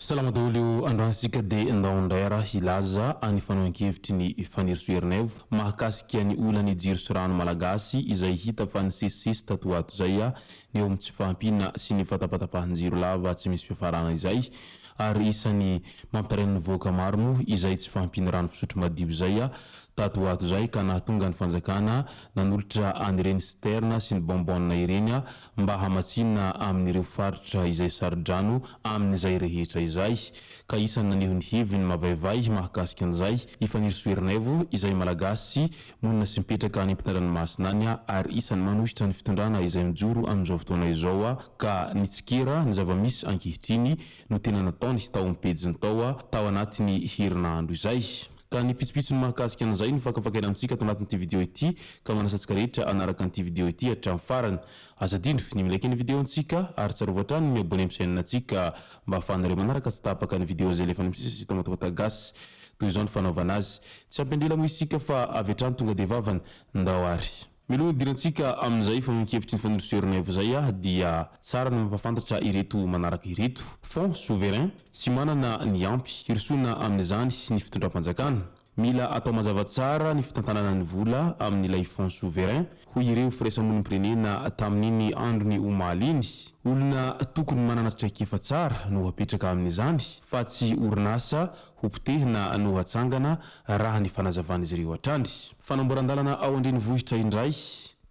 Salama daholo io androany isika dia ndao indray ara hilaza any fanohan-kevitry ny Fanirisoa Ernaivo mahakasika ny olan'ny jiro sy rano malagasy izay hita fa nisesisesy tato ho ato izay ny eo amin'ny tsy fahampiana sy ny fatapatapahan-jiro lava tsy misy fiafarana izay ary isan'ny mampitaraina ny vahoaka maro moa izay tsy fahampian'ny rano fisotro madio izay tato ho ato izay ka nahatonga ny fanjakana nanolotra an'ireny citerne sy ny bonbonne ireny mba hamatsiana amin'ireo faritra izay saro-drano amin'izay rehetra izay ka isan'ny naneho ny heviny mavaivay mahakasika an'izay i Fanirisoa Ernaivo izay Malagasy monina sy mipetraka any ampitan-dranomasina any ary isan'ny manohitra ny fitondrana izay mijoro amin'izao fotoana izao ka nitsikera ny zava-misy ankehitriny no tena nataony tao amin'ny pejiny tao tao anatin'ny herinandro izay. Ka ny pitsopitsony mahakasika an'izay no fakafakaina amintsika ato anatin'ity video ity ka manasa antsika rehetra hanaraka an'ity video ity hatramin'ny farany. Aza adino ny mi-like ny video antsika ary tsarovy hatrany ny mi-abonner amin'ny chaîne antsika mba ahafahanareo manaraka tsy tapaka ny video izay alefan'ny Msisa sy Tomatokata Gasy. Toy izao ny fanaovana azy. Tsy ampiandrila moa isika fa avy hatrany tonga dia vavany. Ndao ary. Mialoha ny hidirantsika amin'izay fanehoan-kevitry ny Fanirisoa Ernaivo izay dia tsara ny mampahafantatra ireto manaraka ireto. Fonds souverain, tsy manana ny ampy hirosoana amin'izany ny fitondram-panjakana. Mila atao mazava tsara ny fitantanana ny vola amin'ilay fonds souverain, hoy ireo firaisamonim-pirenena tamin'iny androny omaly iny. Olona tokony manana traikefa tsara no hapetraka amin'izany fa tsy orinasa hopotehina no hatsangana raha ny fanazavan'izy ireo hatrany. Fanamboaran-dalana ao an-drenivohitra indray,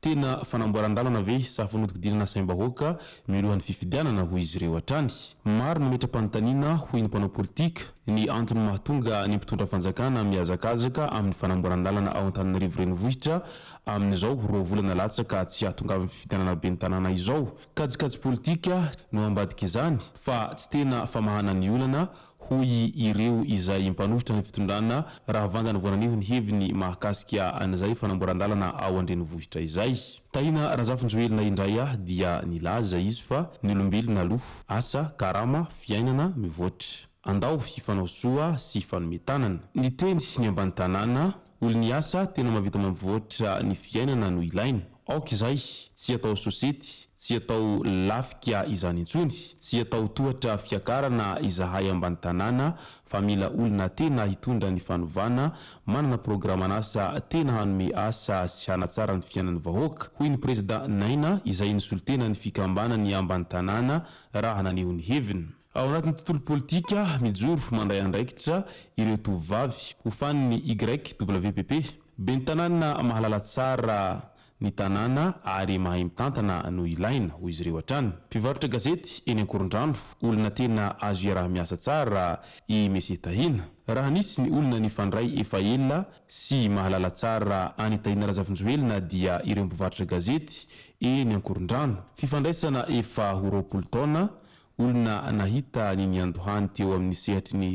tena fanamboaran-dalana ve sa fanodikodinana saim-bahoaka mialohan'ny fifidianana hoy izy ireo hatrany. Maro ny mametra-panontaniana hoy ny mpanao politika ny antony mahatonga ny mpitondra fanjakana mihazakazaka amin'ny fanamboaran-dalana ao Antananarivo renivohitra amin'izao roa volana latsaka tsy hahatongavan'ny fifidianana ben'ny tanàna izao. Kajikajy politika no ambadik'izany fa tsy tena famahana ny olana hoy ireo izay mpanohitra ny fitondrana raha vangany vao naneho ny heviny mahakasika an'izay fanamboaran-dalana ao an-drenivohitra izay. Tahina Razafinjoelina indray dia nilaza izy fa ny olombelona aloha, asa, karama, fiainana mivoatra. Andao hifanao soa sy hifanome tanana. Niteny ny ambany tanàna, Olon'ny asa tena mahavita mampivoatra ny fiainana no ilaina. Aoka izay, tsy atao sosety, tsy atao lafika izany intsony, tsy atao tohatra fiakarana izahay ambany tanàna fa mila olona tena hitondra ny fanovana, manana programan'asa tena hanome asa sy hanatsara ny fiainan'ny vahoaka, hoy ny Prezida Naina izay nisolotena ny fikambanan'ny ambany tanàna raha naneho ny heviny. Ao anatin'ny tontolo politika, mijoro mandray andraikitra ireo tovovavy hofanin'ny YWPP. Ben'ny tanàna mahalala tsara ny tanàna ary mahay mitantana no ilaina, hoy izy ireo hatrany. Mpivarotra gazety eny Ankorondrano, olona tena azo iaraha-miasa tsara i Mesie Tahina. Raha nisy ny olona nifandray efa ela sy mahalala tsara an'i Tahina Razafinjoelina dia ireo mpivarotra gazety eny Ankorondrano. Fifandraisana efa ho 20 taona Olona nahita ny niandohany teo amin'ny sehatry ny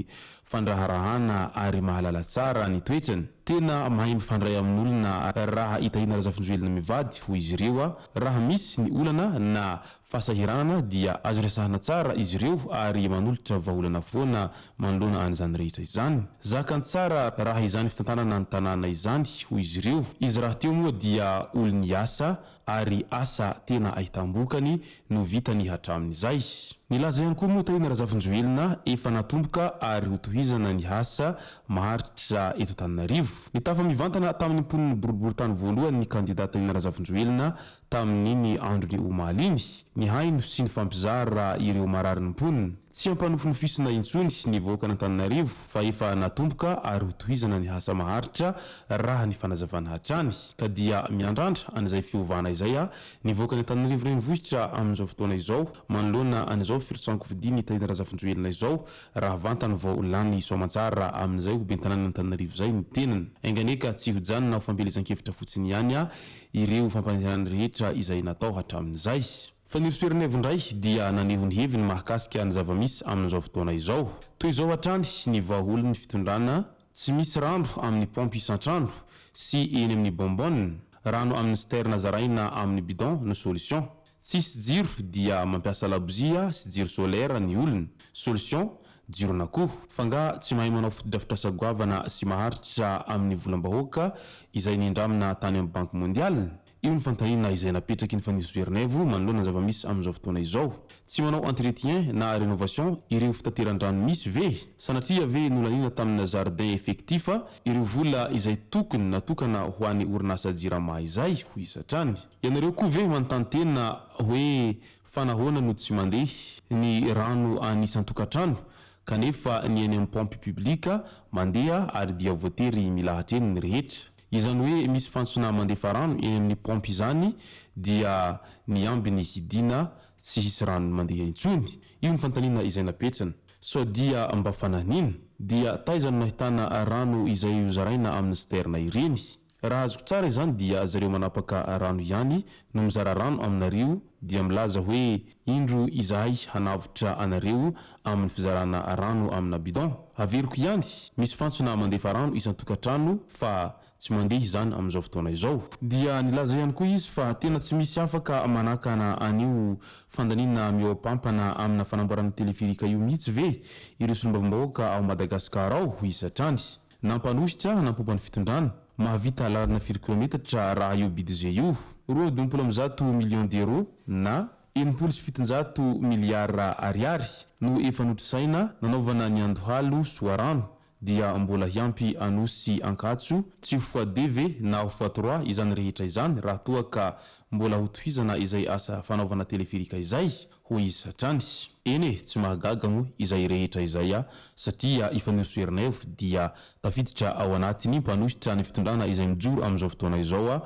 fandraharahana ary mahalala tsara ny toetrany. Tena mahay mifandray amin'olona raha i Tahina Razafinjoelina mivady, hoy izy ireo. Raha misy ny olana na fahasahiranana dia azo resahana tsara izy ireo ary manolotra vahaolana foana manoloana an'izany rehetra izany. Zakany tsara raha izany fitantanana ny tanàna izany, hoy izy ireo. Izy rahateo moa dia olon'ny asa ary asa tena ahitam-bokany no vitany hatramin'izay. Nilaza ihany koa moa Tahina Razafinjoelina efa natomboka ary hotohizana ny asa maharitra eto Antananarivo. Nitafa mivantana tamin'ny mponin'ny boriborintany voalohany ny kandida Tahina Razafinjoelina tamin'iny androny omaly iny. Nihaino sy nifampizara ireo mararin'ny mponina. Tsy ampanofinofisina intsony ny vahoakan'Antananarivo fa efa natomboka ary hotohizana ny asa maharitra raha ny fanazavana hatrany. Ka dia miandrandra an'izay fiovana izay ny vahoakan'Antananarivo renivohitra amin'izao fotoana izao manoloana an'izao firotsahan-kofidin'i Tahina Razafinjoelina izao raha vantany vao lany soamantsara amin'izay ho ben'ny tanànan'Antananarivo izay ny tenany. Enga anie ka tsy hojanona ho fampielezan-kevitra fotsiny ihany ireo fampanantenana rehetra izay natao hatramin'izay. Fanirisoa Ernaivo indray dia naneho ny heviny mahakasika ny zava-misy amin'izao fotoana izao. Toy izao hatrany ny vahaolon'ny fitondrana, tsy misy rano amin'ny paompy isan-trano sy eny amin'ny bonbonne, rano amin'ny citerne zaraina amin'ny bidon no solution. Tsisy jiro dia mampiasa labozia sy jiro solaire ny olona. Solution, jiron'akoho. F'angaha tsy mahay manao fotodrafitrasa goavana sy maharitra amin'ny volam-bahoaka izay nindramina tany amin'ny Banque mondiale? Io ny fanontaniana izay napetraky ny Fanirisoa Ernaivo manoloana ny zava-misy amin'izao fotoana izao. Tsy manao entretien na rénovation ireo fitateran-drano misy ve? Sanatria ve nolaniana tamina jardin effectif ireo vola izay tokony natokana ho an'ny orinasa Jirama izay? Hoy izy hatrany. Ianareo koa ve manontany tena hoe fa nahoana no tsy mandeha ny rano any isan-tokantrano kanefa ny eny amin'ny pompe publique mandeha ary dia voatery milahatra eny ny rehetra? Izany hoe misy fantsona mandefa rano eny amin'ny paompy izany dia ny ambiny hidiana tsy hisy rano mandeha intsony. Io ny fanontaniana izay napetrany. Sao dia mba fanahiniana? Dia taiza no nahitana rano izay hozaraina amin'ny citerne ireny? Raha azoko tsara izany dia zareo manapaka rano ihany no mizara rano aminareo dia milaza hoe indro izahay hanavotra anareo amin'ny fizarana rano amina bidon. Averiko ihany, misy fantsona mandefa rano isan-tokantrano fa tsy mandeha izany amin'izao fotoana izao. Dia nilaza ihany koa izy fa tena tsy misy afaka manakana an'io fandaniana mihoa-pampana amina fanamboarana teleferika io mihitsy ve ireo solombavambahoaka ao Madagasikara ao, hoy izy hatrany. Na mpanohitra na mpomba ny fitondrana, mahavita lalana firy kilometatra raha io budget io? 152 millions d'euros na 760 miliara ariary no efa notrosaina nanaovana ny Andohalo Soarano dia mbola hiampy Anosy Ankatso tsy ho fois deux ve na ho fois trois izany rehetra izany raha toa ka mbola hotohizana izay asa fanaovana teleferika izay? Hoy izy hatrany. Eny e, tsy mahagaga moa izay rehetra izay a, satria i Fanirisoa Ernaivo dia tafiditra ao anatin'ny mpanohitra ny fitondrana izay mijoro amin'izao fotoana izao a,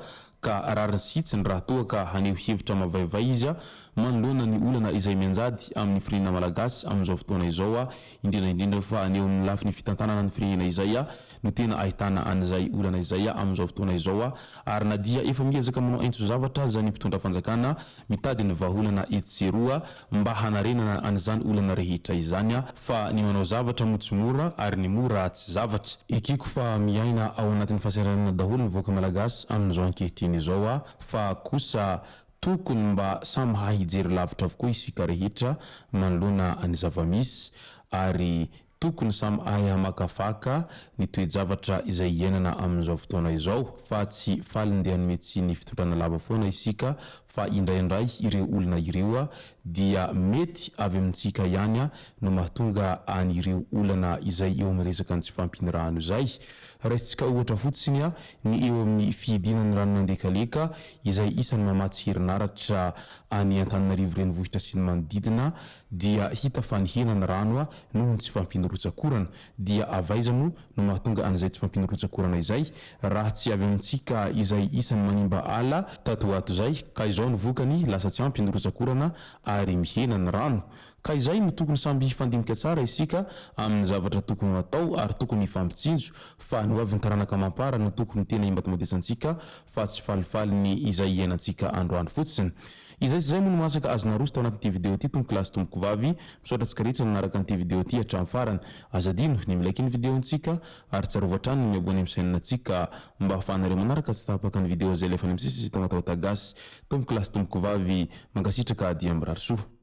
ka rariny sy hitsiny raha toa ka haneho hevitra mavaivay izy manoloana ny olana izay mianjady amin'ny firenena malagasy amin'izao fotoana izao, indrindra indrindra fa ny eo amin'ny lafiny fitantanana ny firenena izay no tena ahitana an'izay olana izay amin'izao fotoana izao, ary na dia efa miezaka manao aintso-zavatra aza ny mpitondra fanjakana mitady ny vahaolana etsy sy eroa mba hanarenana an'izany olana rehetra izany fa ny manao zavatra moa tsy mora ary ny mora tsy zavatra. Ekeko fa miaina ao anatin'ny fahasahiranana daholo ny vahoaka malagasy amin'izao ankehitriny izao fa kosa tokony mba samy hahay hijery lavitra avokoa isika rehetra manoloana ny zava-misy ary Tokony samy hahay hamakafaka ny toe-javatra izay iainana amin'izao fotoana izao fa tsy faly ndeha hanome tsiny fitondrana lava foana isika fa indraindray ireo olona ireo dia mety avy amintsika ihany no mahatonga an'ireo olana izay eo amin'ny resaka ny tsy fahampian'ny rano izay. Raisintsika ohatra fotsiny ny eo amin'ny fihidinan'ny ranon'Andekaleka izay isan'ny mamatsy herinaratra any Antananarivo renivohitra sy ny manodidina dia hita fa nihena ny rano noho ny tsy fahampian'ny rotsak'orana. Dia avy aiza moa no mahatonga an'izay tsy fahampian'ny rotsak'orana izay raha tsy avy amintsika izay isan'ny manimba ala tato ho ato izay ka izao no vokany lasa tsy ampy ny rotsak'orana ary mihena ny rano. Ka izay no tokony samby hifandinika tsara isika amin'ny zavatra tokony ho atao ary tokony hifampitsinjo fa ny hoavin'ny taranaka amam-para no tokony tena himatimatesantsika fa tsy falifaly ny izay iainantsika androany fotsiny. Izay sy izay moa no masaka azo naroso tao anatin'ity video ity tompoko lahy sy tompoko vavy, misaotra antsika rehetra nanaraka an'ity video ity hatramin'ny farany. Aza adino ny mi-like ny video ntsika ary tsarovy hatrany ny mi-abonner amin'ny chaîne ntsika mba ahafahanareo manaraka tsy tapaka ny video izay alefa any amin'ny sisa sy Tamatawata Gasy. Tompoko lahy sy tompoko vavy, mankasitraka dia mirary soa.